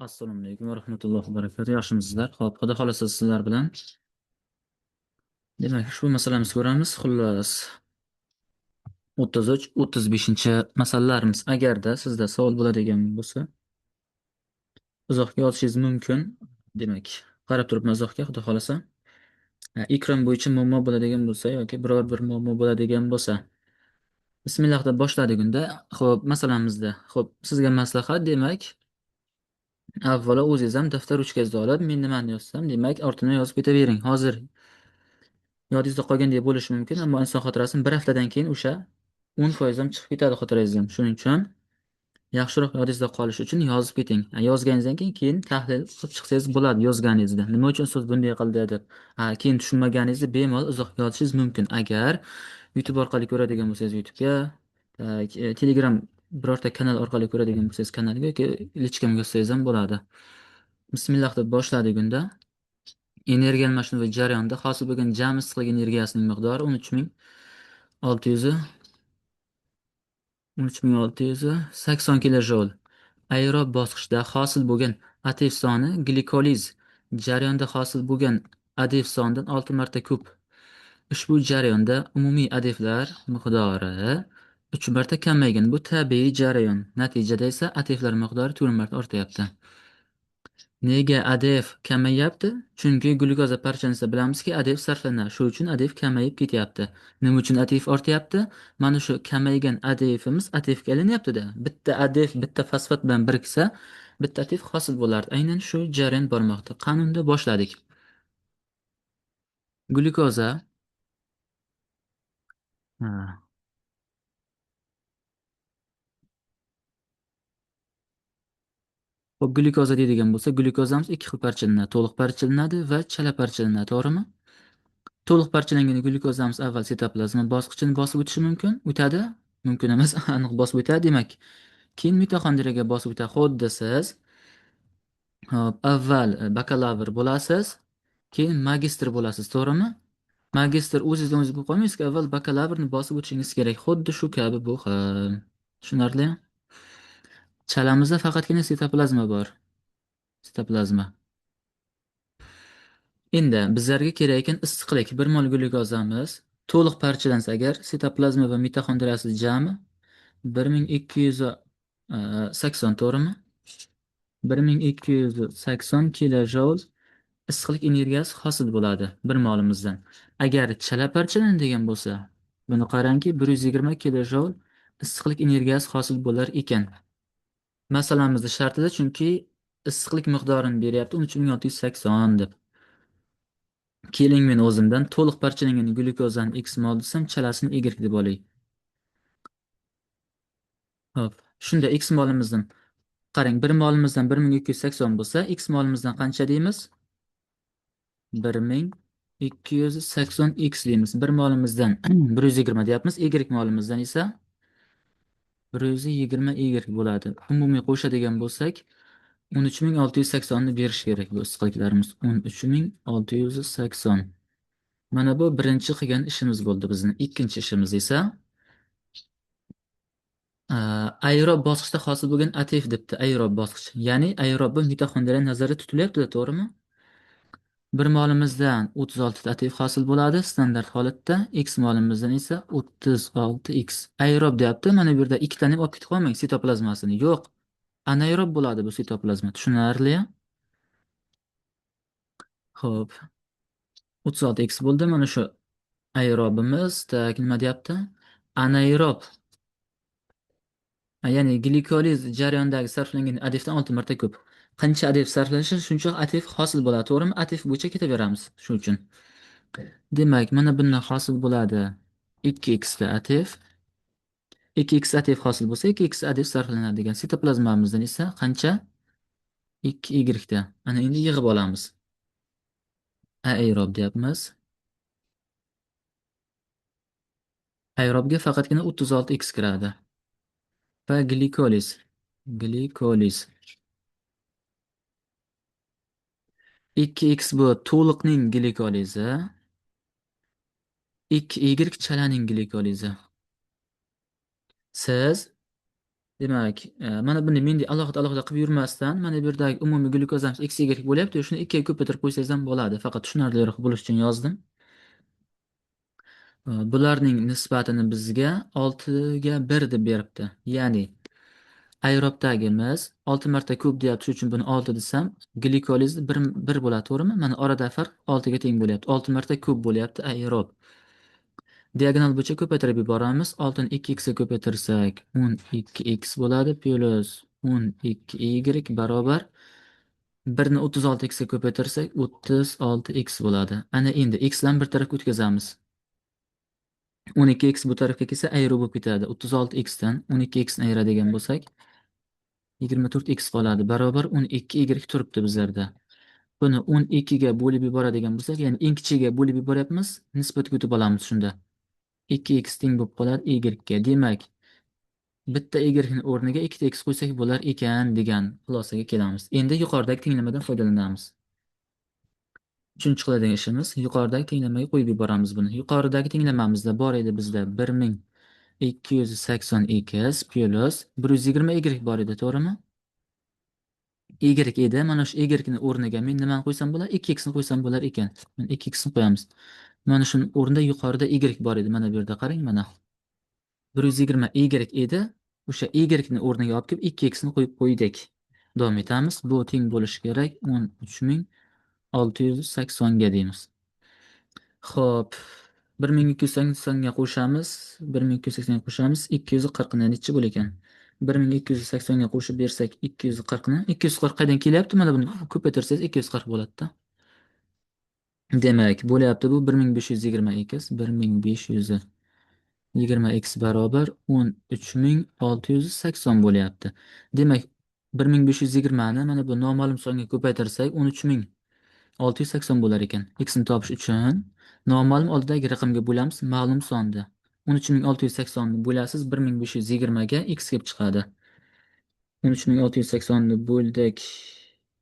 Assalomu alaykum va rahmatullohi va barakatuh. Yaxshimisizlar? Xo'p, xudo xolasa sizlar bilan. Demak, ushbu masalamizni ko'ramiz. Xullas, 33, 35-masalalarimiz. Agarda sizda savol bo'ladigan bo'lsa, izohga yozishingiz mumkin. Demak, qarab turibman izohga, xudo xolasa. Ikrom bo'yicha muammo bo'ladigan bo'lsa yoki biror bir muammo bo'ladigan bo'lsa, Bismillah deb boshladik unda. Xo'p, masalamizda. Xo'p, sizga maslahat, demak, avvalo o'zingiz ham daftar ruchkangizni olib, men nimani yozsam, demak, ortimdan yozib ketavering. Hozir yodingizda qolgandek bo'lishi mumkin, ammo inson xotirasini bir haftadan keyin o'sha 10% ham chiqib ketadi xotirangizdan. Shuning uchun yaxshiroq yodingizda qolishi uchun yozib keting. Yozganingizdan keyin tahlil qilib chiqsangiz bo'ladi yozganingizda. Nima uchun so'z bunday qildi deb. Keyin tushunmaganingizda bemalol izoh yozishingiz mumkin. Agar YouTube orqali ko'radigan bo'lsangiz YouTube'ga, Telegram birorta kanal orqali ko'radigan bo'lsangiz kanalga yoki lichkamga yozsangiz ham bo'ladi. Bismillah deb boshladik unda. Energiya almashinuvi jarayonida hosil bo'lgan jami issiqlik energiyasining miqdori 13 680 kilojoul. Aerob bosqichda hosil bo'lgan ATF soni glikoliz jarayonida hosil bo'lgan ADF sonidan 6 marta ko'p. Ushbu jarayonda umumiy ADFlar miqdori 3 marta kamaygan. Bu tabiiy jarayon. Natijada esa ATFlar miqdori 4 marta ortayapti. Nega ADF kamayyapti? Chunki glyukoza parchalansa bilamizki, ADF sarflanadi. Shu uchun ADF kamayib ketyapti. Nima uchun ATF ortayapti? Mana shu kamaygan ADFimiz ATFga aylanyapti-da. Bitta ADF bitta fosfat bilan biriksa, bitta ATF hosil bo'lardi. Aynan shu jarayon bormoqda. Qanunda boshladik. Glyukoza. Ha. Xo'p, glyukoza deydigan bo'lsa, glyukozamiz ikki xil parchalanadi. To'liq parchalanadi va chala parchalanadi, to'g'rimi? To'liq parchalangan glyukozamiz avval sitoplazma bosqichini bosib o'tishi mumkin, o'tadi, mumkin emas, aniq bosib o'tadi, demak. Keyin mitoxondriyaga bosib o'tadi. Xuddi siz, hop, avval bakalavr bo'lasiz, keyin magistr bo'lasiz, to'g'rimi? Magistr o'zingizdan o'zingiz bo'lib qolmaysiz, avval bakalavrni bosib o'tishingiz kerak. Xuddi shu kabi bu ham. Tushunarli? Chalamizda faqatgina sitoplazma bor. Sitoplazma. Endi bizlarga kerak ekan issiqlik. 1 mol glyukozamiz to'liq parchalansa agar sitoplazma va mitoxondriyasi jami bir ming ikki yuz, sakson, to'g'rimi? Bir ming ikki yuz sakson kilojoul issiqlik energiyasi hosil bo'ladi 1 molimizdan. Agar chala parchalanadigan bo'lsa, buni qarangki, bir yuz yigirma kilojoul issiqlik energiyasi hosil bo'lar ekan. Masalamizda shartida, chunki issiqlik miqdorini beryapti 13 680 deb. Keling, men o'zimdan to'liq parchalangan glyukozani X mol desam, chalasini Y deb olay. Xo'p, shunda X molimizdan qarang, 1 molimizdan bir ming ikki yuz sakson bo'lsa, X molimizdan qancha deymiz? Bir ming ikki yuz sakson X deymiz. 1 molimizdan bir yuz yigirma deyapmiz. Y molimizdan esa bir yuz yigirma Y bo'ladi. Umumiy qo'shadigan bo'lsak, o'n uch ming olti yuz saksonni berish kerak bu issiqliklarimiz. 13 680. Mana bu birinchi qilgan ishimiz bo'ldi bizning. Ikkinchi ishimiz esa, aerob bosqichda hosil bo'lgan ATF debdi. Aerob bosqich. Ya'ni aerob bu mitoxondriya nazarda tutilyapti-da, to'g'rimi? 1 molimizdan o'ttiz oltita ATF hosil bo'ladi standart holatda. X molimizdan esa o'ttiz olti X. Aerob deyapti. Mana bu yerda ikkitani olib ketib qolmang sitoplazmasini. Yo'q. Anaerob bo'ladi bu sitoplazma. Tushunarli? Xo'p. O'ttiz olti X bo'ldi. Mana shu aerobimiz, tak, nima deyapti? Anaerob. Ya'ni glikoliz jarayonidagi sarflangan ADFdan 6 marta ko'p. Qancha ADF sarflanishi, shuncha ATF hosil bo'ladi, to'g'rimi? ATF bo'yicha ketaveramiz shuning uchun. Demak, mana bundan hosil bo'ladi ikki X da ATF. ikki X ATF hosil bo'lsa, ikki X ADF sarflanadi degan sitoplazmamizdan esa qancha? 2 Y da. Ana endi yig'ib olamiz. Aerob deyapmiz. Aerobga faqatgina o'ttiz olti X kiradi. Va glikoliz. Glikoliz. 2 X bu to'liqning glikolizi. 2 Y chalaning glikolizi. Siz Demak, mana buni mendek alohida alohida qilib yurmasdan, mana bu yerdagi umumiy glyukozamiz x y bo'lyapti, shuni 2 ga ko'paytirib qo'ysangiz ham bo'ladi. Faqat tushunarliroq bo'lish uchun yozdim. Bularning nisbatini bizga 6 ga 1 deb beribdi. Ya'ni aerobdagimiz 6 marta ko'p deyapti, shuning uchun buni 6 desam, glikoliz 1 bo'ladi, to'g'rimi? Mana orada farq 6 ga teng bo'lyapti. 6 marta ko'p bo'lyapti aerob. Diagonal bo'yicha ko'paytirib yuboramiz. 6 ni 2 x ga ko'paytirsak 12x bo'ladi, plus 12y barobar 1 ni 36x ga ko'paytirsak 36x bo'ladi. Ana endi x bilan bir tarafga o'tkazamiz. 12x bu tarafga kelsa aerob bo'lib ketadi. 36x dan 12x ni ayiradigan bo'lsak 24x qoladi, barobar 12y turibdi bizlarda. Buni 12 ga bo'lib yuboradigan bo'lsak, ya'ni eng kichigiga bo'lib yuboryapmiz, nisbatga o'tib olamiz shunda. 2x teng bo'lib qoladi y ga. Demak, bitta y ni o'rniga ikkita x qo'ysak bo'lar ekan degan xulosaga kelamiz. Endi yuqoridagi tenglamadan foydalanamiz. Uchinchi qiladigan ishimiz, yuqoridagi tenglamaga qo'yib yuboramiz buni. Yuqoridagi tenglamamizda bor edi bizda 1280x plus 120 y bor edi, to'g'rimi? Y edi. Mana shu y ni o'rniga men nimani qo'ysam bo'lar? 2x ni qo'ysam bo'lar ekan. Mana 2x ni qo'yamiz. Mana shuning o'rnida yuqorida y bor edi. Mana bu yerda qarang, mana 120 y edi. O'sha y ni o'rniga olib kelib 2x ni qo'yib qo'ydik. Davom etamiz. Bu teng bo'lishi kerak 13680 ga deymiz. Xo'p, 1280 ga qo'shamiz, 1280 ga qo'shamiz, 240 ni necha bo'lar ekan? 1280 ga qo'shib bersak 240 ni, 240 qaydan kelyapti? Mana buni ko'paytirsangiz 240 bo'ladi-da. Demak, bo'lyapti bu 1520 x, 1520 x barobar 13680 bo'lyapti. Demak, 1520 ni mana bu noma'lum songa ko'paytirsak 13680 bo'lar ekan. X ni topish uchun noma'lum oldidagi raqamga bo'lamiz, ma'lum sonni. 13680 ni bo'lasiz 1520 ga x kelib chiqadi. 13680 ni bo'ldik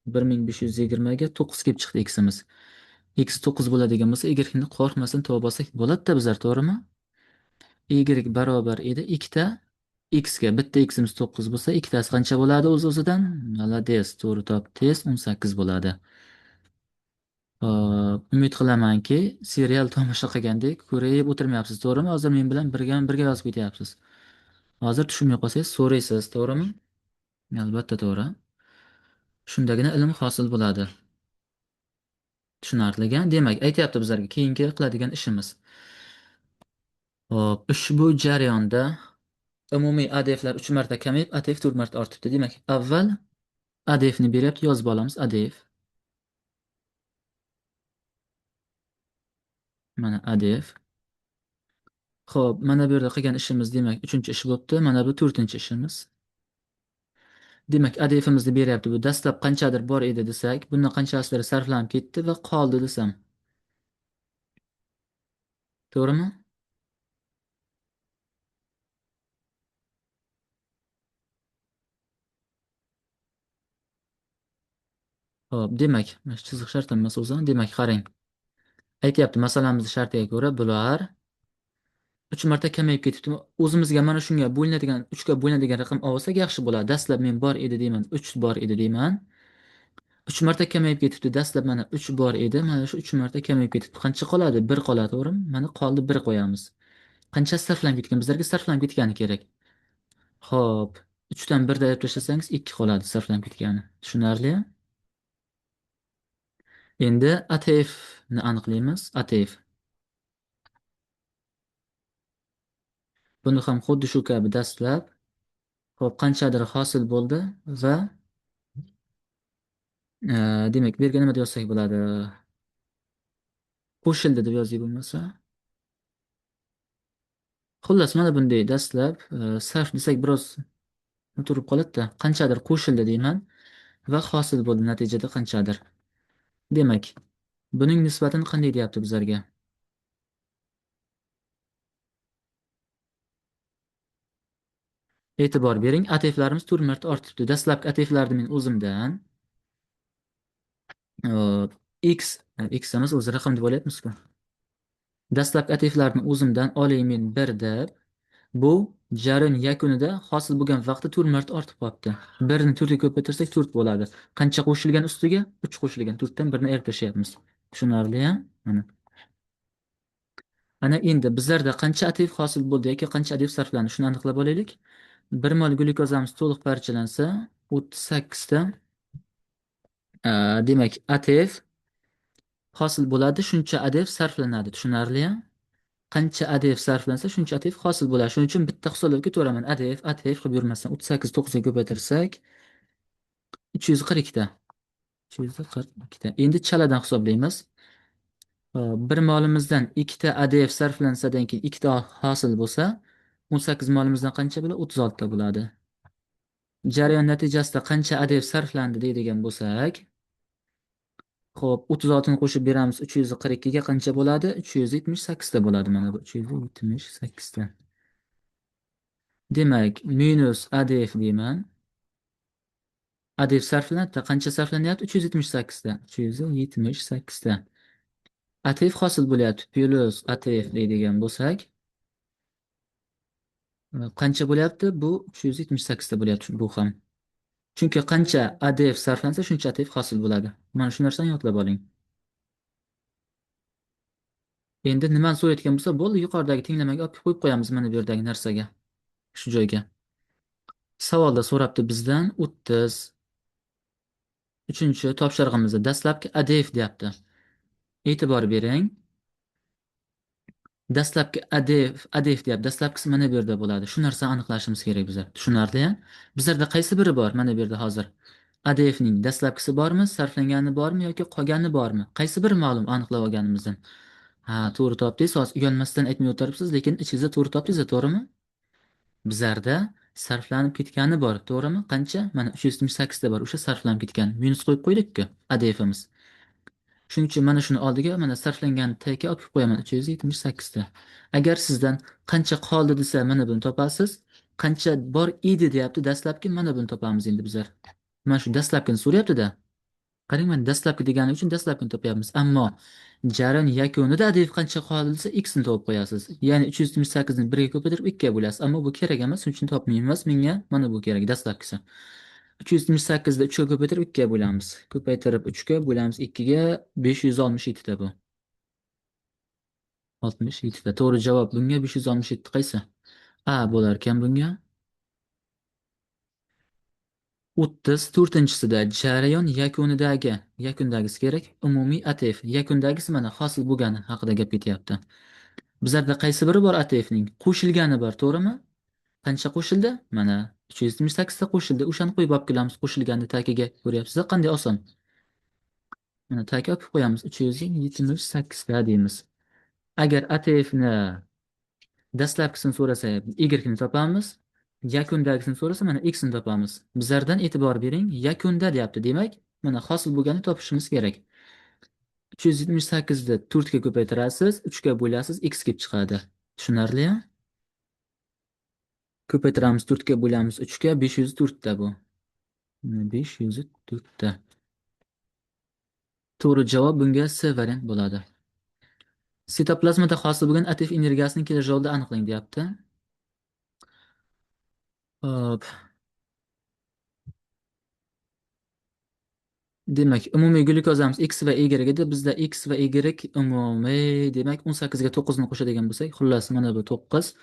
1520 ga 9 kelib chiqdi x'imiz. X 9 bo'ladigan bo'lsa, y ni qo'rqmasdan topib olsak bo'ladi-da bizlar, to'g'rimi? Y barobar edi ikkita x ga, bitta x'imiz 9 bo'lsa, ikkitasi qancha bo'ladi o'z-o'zidan? Молодец, to'g'ri topdingiz, 18 bo'ladi. Hop, umid qilamanki, serial tomosha qilgandek ko'rib o'tirmayapsiz, to'g'rimi? Hozir men bilan birga yozib ketyapsiz. Hozir tushunmay qolsangiz so'raysiz, to'g'rimi? Albatta to'g'ri. Shundagina ilm hosil bo'ladi. Tushunarli-a? Demak, aytyapti bizlarga keyingi qiladigan ishimiz. Hop, ushbu jarayonda umumiy ADFlar 3 marta kamayib, ATF 4 marta ortibdi. Demak, avval ADF ni beryapti, yozib olamiz ADF. Mana ADF. Xo'p, mana bu yerda qilgan ishimiz, demak, 3-chi ish bo'pti. Mana bu 4-chi ishimiz. Demak, A D F'imizni beryapti. Bu dastlab qanchadir bor edi desak, bundan qanchasidir sarflanib ketdi va qoldi desam. To'g'rimi? Xo'p, demak, mana shu chiziq shart emas o'zi. Demak, qarang. Aytyapti, masalamiz shartiga ko'ra bular 3 marta kamayib ketibdi. O'zimizga mana shunga bo'linadigan, 3 ga bo'linadigan raqam olsak yaxshi bo'ladi. Dastlab men bor edi deyman, 3 bor edi deyman. 3 marta kamayib ketibdi. Dastlab mana 3 bor edi. Mana shu 3 marta kamayib ketibdi. Qancha qoladi? 1 qoladi, to'g'rimi? Mana qoldi, 1 qo'yamiz. Qancha sarflanib ketgan? Bizlarga sarflanib ketgani kerak. Xo'p, 3 dan 1 deb tashlasangiz 2 qoladi sarflanib ketgani. Tushunarli? Endi ATF ni aniqlaymiz. ATF. Buni ham xuddi shu kabi dastlab, xo'p, qanchadir hosil bo'ldi va demak, bu yerga nima deb yozsak bo'ladi? Qo'shildi deb yozsak bo'lmasa. Xullas, mana bunday dastlab sarf desak biroz turib qoladi-da. Qanchadir qo'shildi deyman va hosil bo'ldi natijada qanchadir. Demak, buning nisbatini qanday deyapti bizlarga? E'tibor bering, A T Flarimiz 4 marta ortibdi. Dastlabki A T Flarni men o'zimdan, hop, X, X emas, o'zi raqam deb olyapmiz-ku. Dastlabki A T Flarni o'zimdan olay men 1 deb, Bu jarayon yakunida hosil bo'lgan vaqti 4 marta ortib qolibdi. 1 ni 4 ga ko'paytirsak 4 bo'ladi. Qancha qo'shilgan ustiga? 3 qo'shilgan. 4 dan 1 ni ayirib tashlayapmiz. Tushunarli-ya? Mana. Ana endi bizlarda qancha ATF hosil bo'ldi yoki qancha ATF sarflandi? Shuni aniqlab olaylik. 1 mol glyukozamiz to'liq parchalansa 38 ta, demak ATF hosil bo'ladi, shuncha ADF sarflanadi. Tushunarli-ya? Qancha ADF sarflansa, shuncha ATF hosil bo'ladi. Shuning uchun bitta hisoblab ketaveraman. ADF, ATF qilib yurmasdan 38 9 ga ko'paytirsak 342 ta. 342 ta. Endi chaladan hisoblaymiz. 1 molimizdan 2 ta ADF sarflansadan keyin 2 ta hosil bo'lsa, 18 molimizdan qancha bo'ladi? 36 ta bo'ladi. Jarayon natijasida qancha ADF sarflandi deydigan bo'lsak, xo'p, 36 ni qo'shib beramiz 342 ga qancha bo'ladi? 378 ta bo'ladi mana bu 378 ta. Demak, minus ADF deyman. ADF sarflanadi, qancha sarflanyapti? 378 ta. 378 ta. ATF hosil bo'lyapti. Plus ATF deydigan bo'lsak, qancha bo'lyapti? Bu 378 ta bo'lyapti bu ham. Chunki qancha ADF sarflansa, shuncha ATF hosil bo'ladi. Mana shu narsani yodlab oling. Endi nimani so'rayotgan bo'lsa, bo'ldi, yuqoridagi tenglamaga olib qo'yib qo'yamiz mana bu yerdagi narsaga. Shu joyga. Savolda so'rabdi bizdan 33 topshirig'imizda dastlabki ADF deyapti. E'tibor bering. Dastlabki ADF deyapti. Dastlabkisi mana bu yerda bo'ladi. Shu narsani aniqlashimiz kerak bizlar. Tushunarli-ya? Bizlarda qaysi biri bor mana bu yerda hozir? ADFning dastlabkisi bormi, sarflangani bormi yoki qolgani bormi? Qaysi biri ma'lum aniqlab olganimizdan? Ha, to'g'ri topdingiz. Hozir uyalmasdan aytmay o'tiribsiz, lekin ichingizda to'g'ri topdingiz, to'g'rimi? Bizlarda sarflanib ketgani bor, to'g'rimi? Qancha? Mana 378 ta bor, o'sha sarflanib ketgan. Minus qo'yib qo'ydik-ku ADFimiz. Shuning uchun mana shuni oldiga mana sarflangan T ga olib qo'yaman 378 ta. Agar sizdan qancha qoldi desa, mana buni topasiz. Qancha bor edi deyapti, dastlabki mana buni topamiz endi bizlar. Mana shu dastlabkini so'rayapti-da. Qarang, mana dastlabki degani uchun dastlabkini topyapmiz. Ammo jarayon yakunida ADF qancha qoldi desa, x ni topib qo'yasiz. Ya'ni 378 ni 1 ga ko'paytirib 2 ga bo'lasiz. Ammo bu kerak emas, shuning uchun topmaymiz. Menga mana bu kerak, dastlabkisi. 378 ni 3 ga ko'paytirib 2 ga bo'lamiz. Ko'paytirib 3 ga bo'lamiz 2 ga 567 ta bu. 67 ta. To'g'ri javob bunga 567 qaysi? A bo'lar ekan bunga. 34-chisida jarayon yakunidagi, yakundagisi kerak, umumiy ATF. Yakundagisi mana hosil bo'lgani haqida gap ketyapti. Bizlarda qaysi biri bor ATFning? Qo'shilgani bor, to'g'rimi? Qancha qo'shildi? Mana 378 ta qo'shildi. O'shani qo'yib olib kelamiz qo'shilganni tagiga. Ko'ryapsiz, qanday oson. Mana tagiga olib qo'yamiz 378 ta deymiz. Agar ATFni dastlabkisini so'rasa, Y ni topamiz. Yakundagisini so'rasa, mana X ni topamiz. Bizlardan e'tibor bering, yakunda deyapti. Demak, mana hosil bo'lganini topishimiz kerak. 378 ni 4 ga ko'paytirasiz, 3 ga bo'lasiz, X kelib chiqadi. Tushunarli-ya? Ko'paytiramiz, 4 ga bo'lamiz, 3 ga, 504 ta bu. 504 ta. To'g'ri javob bunga C variant bo'ladi. Sitoplazmada hosil bo'lgan ATF energiyasini kilojoulda aniqlang deyapti. Hop. Demak, umumiy glyukozamiz X va Y edi. Bizda X va Y umumiy, demak 18 ga 9 ni qo'shadigan bo'lsak, xullas mana bu 9,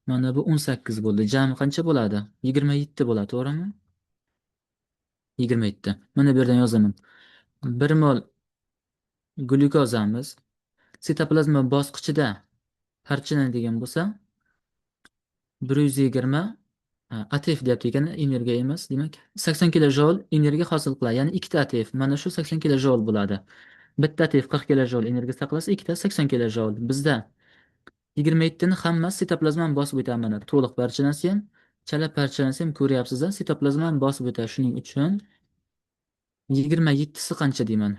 mana bu 18 bo'ldi. Jami qancha bo'ladi? 27 bo'ladi, to'g'rimi? 27. Mana bu yerdan yozaman. 1 mol glyukozamiz sitoplazma bosqichida parchalanadigan bo'lsa, 120 ATF deyapti ekan, energiya emas, demak 80 kilojoul energiya hosil qiladi. Ya'ni ikkita ATF, mana shu 80 kilojoul bo'ladi. Bitta ATF 40 kilojoul energiya saqlasa, ikkita 80 kilojoul. Bizda 27 ni hammasi sitoplazmani bosib o'tadi mana. To'liq parchalansa ham, chala parchalansa ham ko'ryapsiz-a, sitoplazmani bosib o'tadi. Shuning uchun 27si qancha deyman?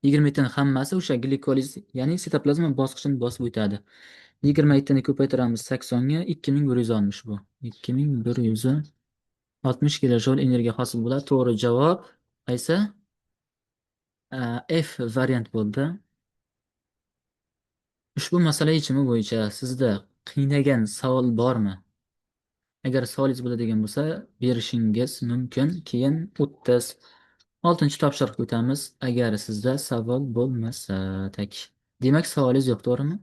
27 ni hammasi o'sha glikoliz, ya'ni sitoplazma bosqichini bosib o'tadi. 27 ni ko'paytiramiz 80 ga, 2160 bu. 2160 kilojoul energiya hosil bo'ladi. To'g'ri javob qaysi? F variant bo'ldi. Ushbu masala yechimi bo'yicha sizda qiynagan savol bormi? Agar savolingiz bo'ladigan bo'lsa, berishingiz mumkin. Keyin 36-topshiriqqa o'tamiz. Agar sizda savol bo'lmasa, так. Demak, savolingiz yo'q, to'g'rimi?